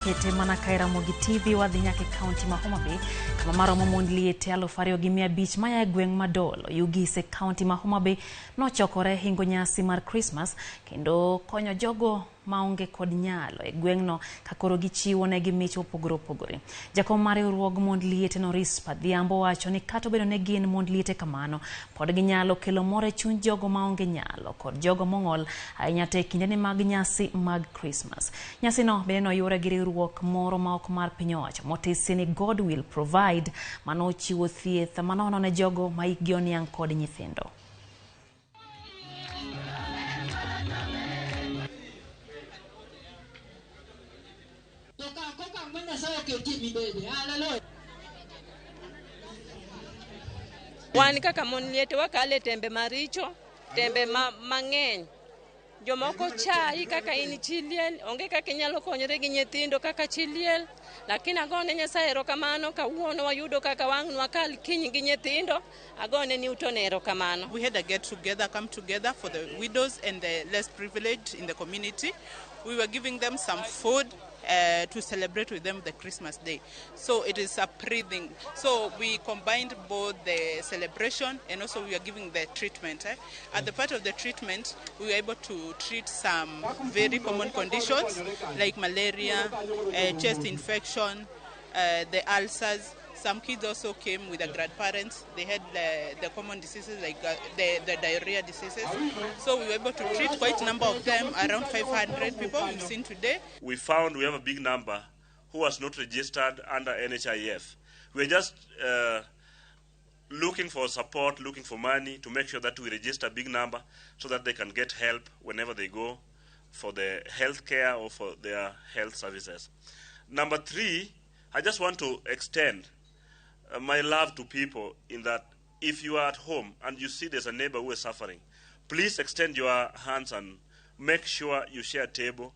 Kete mana ka e Ramogi TV wadhi nyaka e kaunti ma Homa Bay kama maromo mond liete 2,500 maya e gweng' ma Dolo, Ugis e kaunti ma Homa Bay nochokore hingo nyasi mar Krismas kendo konyo jogo maonge kod nyalo e gweng'no ka koro gichiwo negi mich mopogore opogore. Jakom mar riwruog mond liete no Rispa Dhiambo wacho ni kata obedo ni gin mond liete kamano, pod ginyalo kelo mor e chuny jogo maonge nyalo kod jogo mong'ol ahinya to e kindeni mag nyasi mag Krismas. Nyasino bende noyuore gi riwruok moro ma ok mar piny owacho motisi ni God Will Provide manochiwo thieth manono ne jogo ma hikgi oniang' kod nyithindo. To okang' ma Nyasaye oketie mibede. Haleluya. Wan kaka mon liete wakale tembe maricho, tembe mang'eny. Jomoko chayi kaka in chi liel, onge kaka inyalo konyore gi nyithindo kaka chi liel. Lakini agone Nyasaye erokamano, kawuono wayudo kaka wang' nwakal kiny gi nyithindo, agone Newton erokamano. We had a get together, come together for the widows and the less privileged in the community. We were giving them some food to celebrate with them the Christmas day. So it is a pre-thing. So we combined both the celebration and also we are giving the treatment. At the part of the treatment, we were able to treat some very common conditions like malaria, chest infection, the ulcers. Some kids also came with their grandparents. They had the common diseases like the diarrhea diseases. So we were able to treat quite a number of them, around 500 people we've seen today. We found we have a big number who was not registered under NHIF. We're just looking for support, looking for money to make sure that we register a big number so that they can get help whenever they go for the health care or for their health services. Number three, I just want to extend my love to people in that if you are at home and you see there's a neighbor who is suffering, please extend your hands and make sure you share a table.